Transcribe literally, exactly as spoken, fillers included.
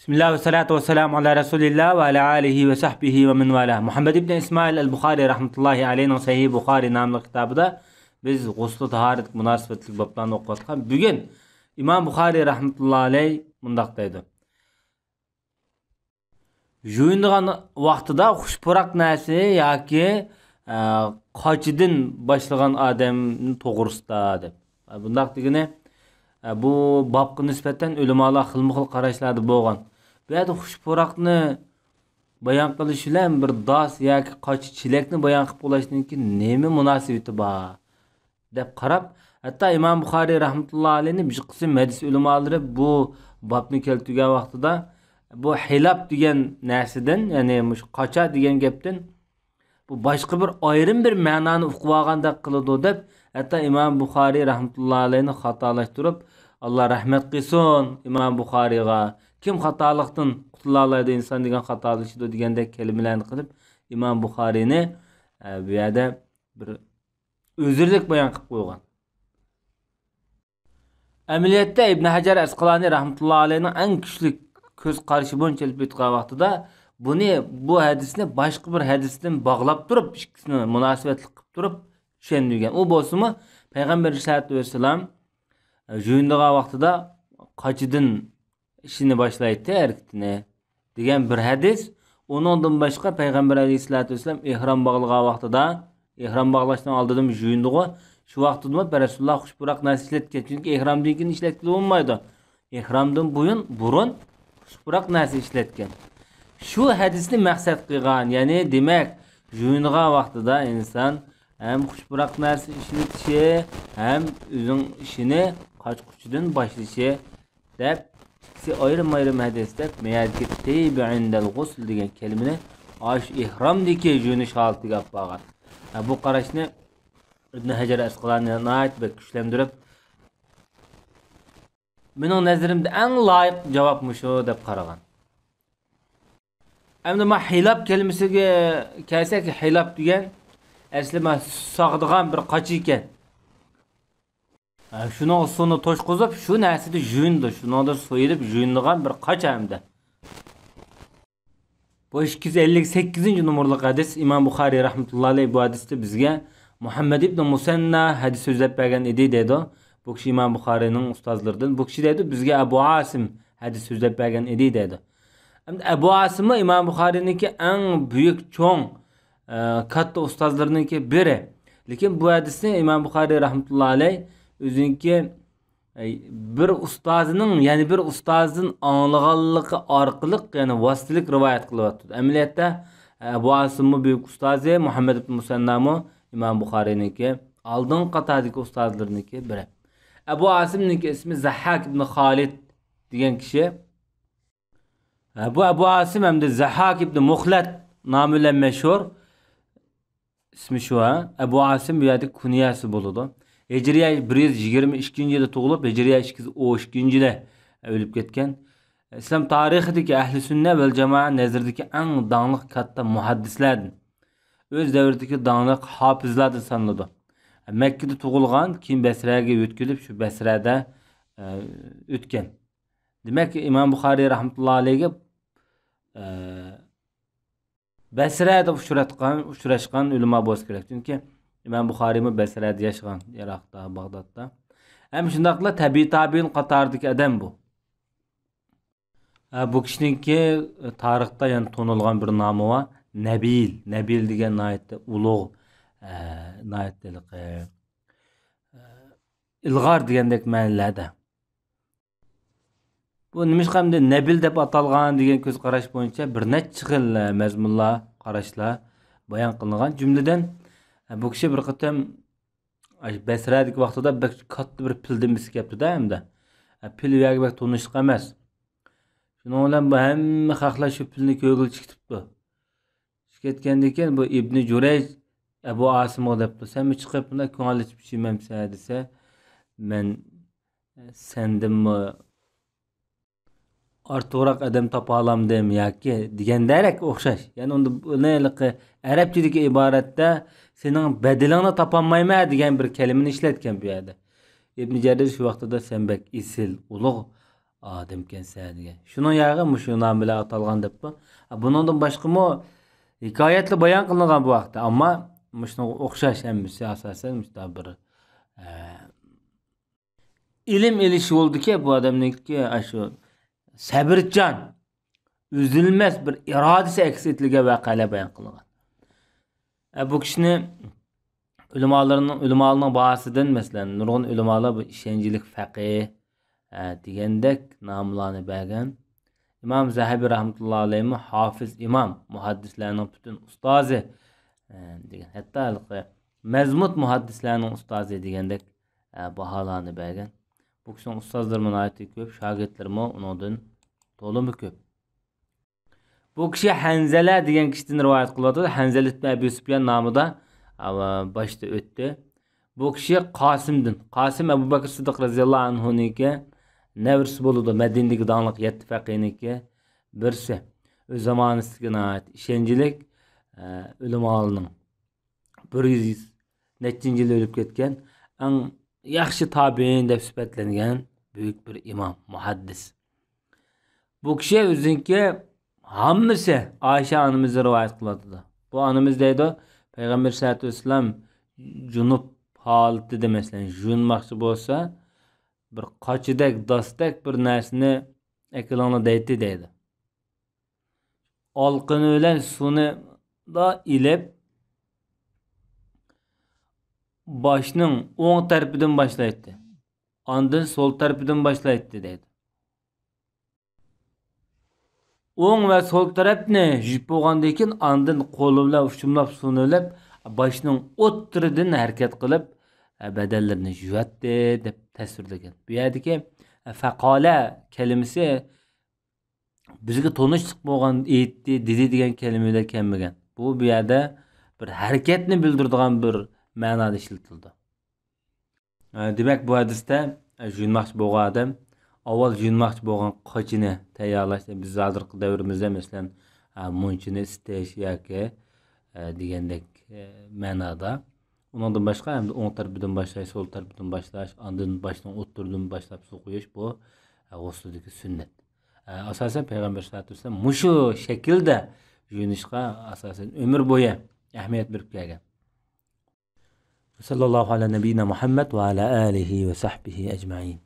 بىسمىللا ۋەسسالاتۇ ۋەسسالامۇ ئالا رەسۇلىللا ۋە ئالا ئالىھى ۋە سەھبىھى ۋە مەن ۋالا. مۇھەممەد ئىبن ئىسمائىل ئەل بۇخارى رەھمەتۇللاھى ئەلەيھىنىڭ سەھىھ بۇخارى ناملىق كىتابىدا بىز غۇسلى تاھارەتكە مۇناسىۋەتلىك بابلارنى ئوقۇۋاتقان. بۈگۈن ئىمام بۇخارى رەھمەتۇللاھى ئەلەيھ مۇنداق دەيدۇ. يۇيۇنىدىغان ۋاقتىدا خۇش پۇراق نەرسە ياكى، ئە، قاچىدىن باشلىغان ئادەمنى توغرىسىدا دەپ. ئە، بۇنداق دېگىنى، ئە، بۇ بابقا نىسبەتەن ئۆلىمالار خىلمۇ خىل قاراشلاردا بولغان. بۇ يەردە خۇش پۇراقنى بايان قىلىش بىلەن بىر داس ياكى قاچا چېلەكنى بايان قىلىپ بولۇشنىڭكى نېمە مۇناسىۋىتى بار؟ دەپ قاراپ، ھەتتا ئىمام بۇخارىي رەھمەتۇللا ئەلەيھنى بىر قىسىم ھەدىس ئۆلىمالىرى بۇ بابنى كەلتۈرگەن ۋاقتىدا، بۇ ھىلاپ دېگەن نەرسىدىن، يەنى مۇشۇ قاچا دېگەن گەپتىن، بۇ باشقا بىر ئايرىم بىر مەنانى ئۇقۇۋالغاندەك قىلىدۇ دەپ، ھەتتا ئىمام بۇخارىي رەھمەتۇللا ئەلەيھنى خاتالاشتۇرۇپ، ئاللا رەھمەت قىلسۇن ئىمام بۇخارىيغا، كىم خاتالىقتىن قۇتۇلالايدۇ ئىنسان دېگەن خاتالىشىدۇ دېگەندەك كەلىمىلەرنى قىلىپ، ئىمام بۇخارىينى، ئە، بۇ يەردە بىر ئۆزرىلىك بايان قىلىپ قويغان. ئەمەلىيەتتە ئىبن ھەجەر ئەسقالانى رەھمەتۇللا ئەلەيھنىڭ ئەڭ كۈچلۈك كۆز قارىشى بويىچە ئېلىپ ئېيتقان ۋاقتىدا، بۇنى، بۇ ھەدىسنى باشقا بىر ھەدىستىن باغلاپ تۇرۇپ، ئىككىسىنى مۇناسىۋەتلىك قىلىپ تۇرۇپ چۈشەندۈرگەن. ئۇ بولسىمۇ پەيغەمبەر ئەلەيھىسسالاتۇ ۋەسسالام، ئە، يۇيۇنىدىغان ۋاقتىدا قاچىدىن ئىشىنى باشلايتتى، ھەرىكىتىنى، دېگەن بىر ھەدىس. ئۇنىڭدىن باشقا پەيغەمبەر ئەلەيھىسسالاتۇ ۋەسسالام ئېھرام باغلىغان ۋاقتىدا، ئېھرام باغلاشنىڭ ئالدىدىمۇ يۇيۇنىدىغۇ، شۇ ۋاقتىدىمۇ رەسۇلۇللا خۇش پۇراق نەرسە ئىشلەتكەن. چۈنكى ئېھرامدىن كېيىن ئىشلەتكىلى بولمايدۇ. ئېھرامدىن بۇيۇن، بۇرۇن خۇش پۇراق نەرسە ئىشلەتكەن. شۇ ھەدىسنى مەقسەت قىلغان، يەنى دېمەك، يۇيۇنىدىغان ۋاقتىدا ئىنسان ھەم خۇش پۇراق نەرسە ئىشلىتىشى، ھەم ئۆزىنىڭ ئىشىنى قاچا-قۇچىدىن باشلىشى، دەپ، ئىككىسى ئايرىم-ئايرىم ھەدىس دەپ، مەيەدىكى تەيبە ئىندەل غۇسل دېگەن كەلىمىنى ئاشۇ ئېھرامدىكى يۇيۇنۇش ھالىتىگە ئاپارغان. ھە، بۇ قاراشنى ئىبن ھەجەر ئەسقالانى ناھايىتى بەك كۈچلەندۈرۈپ، مېنىڭ نەزىرىمدە ئەڭ لايىق جاۋاب مۇشۇ دەپ قارىغان. ئەمدى ما ھىلاپ كەلمىسىگە كەلسەك، ھىلاپ دېگەن ئەسلى ما ساغىدىغان بىر قاچا ئىكەن. ھە، شۇنىڭغا سۇنى توشقۇزۇپ، شۇ نەرسىدە يۇيۇنىدۇ. شۇنىڭدا سۇ ئېلىپ يۇيۇنىدىغان بىر قاچا ئەمدى. بۇ ئىككى يۈز ئەللىك سەككىزىنچى نومۇرلۇق ھەدىس. ئىمام بۇخارىي رەھمەتۇللا ئەلەيھ بۇ ھەدىستە بىزگە مۇھەممەد ئىبن مۇسەننا ھەدىس سۆزلەپ بەرگەن ئىدى دەيدۇ. بۇ كىشى ئىمام بۇخارىينىڭ ئۇستازلىرىدىن. بۇ كىشى دەيدۇ، بىزگە ئەبۇ ئاسىم ھەدىس سۆزلەپ بەرگەن ئىدى دەيدۇ. ئەمدى ئەبۇ ئاسىممۇ ئىمام بۇخارىينىڭكى ئەڭ بۈيۈك، چوڭ، ئە، كاتتا ئۇستازلىرىنىڭكى بىرى. لېكىن بۇ ھەدىسنى ئىمام بۇخارىي رەھمەتۇللا ئەلەيھ ئۆزىنىڭكى، ئە، بىر ئۇستازىنىڭ يەنە بىر ئۇستازىدىن ئاڭلىغانلىقى ئارقىلىق، يەنى ۋاسىتىلىك رىۋايەت قىلىۋاتىدۇ. ئەمەلىيەتتە، ئە، ئەبۇ ئاسىممۇ بۈيۈك ئۇستازى، مۇھەممەد ئىبن مۇسەننامۇ ئىمام بۇخارىينىڭكى ئالدىنقى قاتاردىكى ئۇستازلىرىنىڭكى بىرى. ئەبۇ ئاسىمنىڭكى ئىسمى زەھھاك ئىبن خالىد دېگەن كىشى. ھە، بۇ ئەبۇ ئاسىم ھەمدە زەھھاك ئىبنى مۇخلەت نامى بىلەن مەشھۇر. ئىسمى شۇ، ھە؟ ئەبۇ ئاسىم بۇ يەردە كۇنيەسى بولىدۇ. ھىجرىيە بىر يۈز يىگىرمە ئىككىنچى يىلى تۇغۇلۇپ، ھىجرىيە ئىككى يۈز ئون ئىككىنچى يىلى ئۆلۈپ كەتكەن. ئىسلام تارىخىدىكى ئەھلى سۈننە ۋەل جامائە نەزىرىدىكى ئەڭ داڭلىق كاتتا مۇھەددىسلەردىن، ئۆز دەۋرىدىكى داڭلىق ھاپىزلاردىن سانىلىدۇ. مەككىدە تۇغۇلغان، كېيىن بەسرەگە يۆتكىلىپ، شۇ بەسرەدە، ئە، ئۆتكەن. دېمەك، ئىمام بۇخارىي رەھمەتۇللا ئەلەيھىگە، ئە، بەسرەدە ئۇچراتقان، ئۇچراشقان ئۆلىما بولسا كېرەك. چۈنكى ئىمام بۇخارىيمۇ بەسرەدە ياشىغان، ئىراقتا، باغدادتا. ھەم شۇنداقلا تەبىئىي تابىئىن قاتارىدىكى ئادەم بۇ. ھە، بۇ كىشىنىڭكى تارىختا يەنە تونۇلغان بىر نامى بار. نەبىل. نەبىل دېگەن ناھايىتى ئۇلۇغ، ئە، ناھايىتى ھېلىقى، ئە، ئىلغار دېگەندەك مەنىلەردە. بۇ نېمىشقا ئەمدى نەبىل دەپ ئاتالغان دېگەن كۆز قاراش بويىچە بىر نەچچە خىل، ئە، مەزمۇنلار، قاراشلار بايان قىلىنغان. جۈملىدىن، ئە، بۇ كىشى بىر قېتىم، ئاي، بەسرەدىكى ۋاقتىدا بەك كاتتا بىر پىلدىن بېسىپ كەپتۇ-دە ئەمدى. ئە، پىل ئۇ يەرگە بەك تونۇشلۇق ئەمەس. شۇنىڭ بىلەن بۇ ھەممە خەقلەر شۇ پىلنى كۆرگىلى چىقىپ كېتىپتۇ. چىقىپ كەتكەندىن كېيىن بۇ ئىبنى جۇرەيج ئەبۇ ئاسىمغا دەپتۇ، سەنمۇ چىقىپ مۇنداق كۆڭۈل ئېچىپ چۈشۈرمەمسەن دېسە، مەن سەندىنمۇ ئارتۇقراق ئادەم تاپالامدىم ياكى دېگەندەك ئوخشاش. يەنى ئۇندا بۇنى ھېلىقى ئەرەبچىدىكى ئىبارەتتە سېنىڭ بەدىلىڭنى تاپالمايمەن دېگەن بىر كەلىمىنى ئىشلەتكەن بۇ يەردە. ئىبنى جەرىر شۇ ۋاقتىدا سەن بەك ئېسىل، ئۇلۇغ ئادەمكەنسەن دېگەن. شۇنىڭ يەرىگە مۇشۇ نام بىلەن ئاتالغان دەپتۇ. بۇنىڭدىن باشقىمۇ ھېكايەتلەر بايان قىلىنغان بۇ ھەقتە. ئەمما مۇشۇنىڭغا ئوخشاش ھەممىسى ئاساسەن مۇشۇنداق بىر، ئە، ئىلىم ئېلىش يولىدىكى بۇ ئادەمنىڭكى ئاشۇ سەبرچان، ئۈزۈلمەس بىر ئىرادىسى ئەكس ئېتىلگەن ۋەقەلەر بايان قىلىنغان. ئە، بۇ كىشىنى ئۆلىمالارنىڭ، ئۆلىمالارنىڭ باھاسىدىن، مەسىلەن، نۇرغۇن ئۆلىمالار بۇ ئىشەنچلىك فەقىھ، ئە، دېگەندەك ناملارنى بەرگەن. ئىمام زەھەبى رەھمەتۇللا ئەلەيھىمۇ ھافىز ئىمام، مۇھەددىسلەرنىڭ پۈتۈن ئۇستازى، ئە، دېگەن. ھەتتا ھېلىقى مەزمۇت مۇھەددىسلەرنىڭ ئۇستازى دېگەندەك، ئە، باھالارنى بەرگەن. بۇ كىشىنىڭ ئۇستازلىرىمۇ ناھايىتى كۆپ، شاگىرتلىرىمۇ ئۇنىڭدىن تولىمۇ كۆپ. بۇ كىشى ھەنزەلە دېگەن كىشىدىن رىۋايەت قىلىۋاتىدۇ. ھەنزەلە ئىبن ئەبۇ سۇپيان نامىدا، ئا، باشتا ئۆتتى. بۇ كىشى قاسىمدىن، قاسىم ئەبۇ بەكرى سىددىق رەزىياللاھۇ ئەنھۇنىڭكى نەۋرىسى بولىدۇ. مەدىنىدىكى داڭلىق يەتتە فەقىھنىڭكى بىرسى. ئۆز زامانىسىدىكى ناھايىتى ئىشەنچلىك، ئە، ئۆلىمالارنىڭ بىر يۈز نەچچىنچى يىلى ئۆلۈپ كەتكەن، ئەڭ ياخشى تابىئىن دەپ سۈپەتلەنگەن بۈيۈك بىر ئىمام، مۇھەددىس. بۇ كىشى ئۆزىنىڭكى ھەممىسى ئائىشە ئانىمىزدىن رىۋايەت قىلىۋاتىدۇ. بۇ ئانىمىز دەيدۇ، پەيغەمبەر سەللەللاھۇ ئەلەيھى ۋەسەللەم جۇنۇپ ھالىتىدە، مەسىلەن، يۇيۇنماقچى بولسا، بىر قاچىدەك، داستەك بىر نەرسىنى ئەكېلىڭلار دەيتتى، دەيدۇ. ئالىقىنى بىلەن سۇنى دا ئېلىپ، باشنىڭ ئوڭ تەرىپىدىن باشلايتتى. ئاندىن سول تەرىپىدىن باشلايتتى، دەيدۇ. ئوڭ ۋە سول تەرەپنى يۇيۇپ بولغاندىن كېيىن، ئاندىن قولى بىلەن ئۇشۇملاپ سۇنى ئېلىپ، باشنىڭ ئوتتۇرىدىن ھەرىكەت قىلىپ، بەدەنلىرىنى يۇياتتى، دەپ تەسۋىرلىگەن. بۇ يەردىكى فەقالە كەلىمىسى بىزگە تونۇشلۇق بولغان، ئېيتتى، دېدى دېگەن كەلىمىدە كەلمىگەن. بۇ، بۇ يەردە بىر ھەرىكەتنى بىلدۈرىدىغان بىر مەنادا ئىشلىتىلىدۇ. ئە، دېمەك، بۇ ھەدىستە، ئە، يۇيۇنماقچى بولغان ئادەم ئاۋۋال يۇيۇنماقچى بولغان قاچىنى تەييارلاش، بىز ھازىرقى دەۋرىمىزدە، مەسىلەن، ئە، مۇنچىنى ئىسىتىش ياكى، ئە، دېگەندەك، ئە، مەنادا. ئۇنىڭدىن باشقا، ھەمدە ئوڭ تەرىپىدىن باشلاش، سول تەرىپىدىن باشلاش، ئاندىن باشنىڭ ئوتتۇرىدىن باشلاپ سۇ قۇيۇش، بۇ، ئە، غۇسلىدىكى سۈننەت. ئە، ئاساسەن پەيغەمبەر سەللەللاھۇ ئەلەيھى ۋەسەللەم مۇشۇ شەكىلدە يۇيۇنۇشقا ئاساسەن ئۆمۈر بويى ئەھمىيەت بېرىپ كەلگەن. سەللەللاھۇ ئەلا نەبىييىنا مۇھەممەد ۋە ئەلا ئالىھى ۋە سەھبىھى ئەجمەئىن.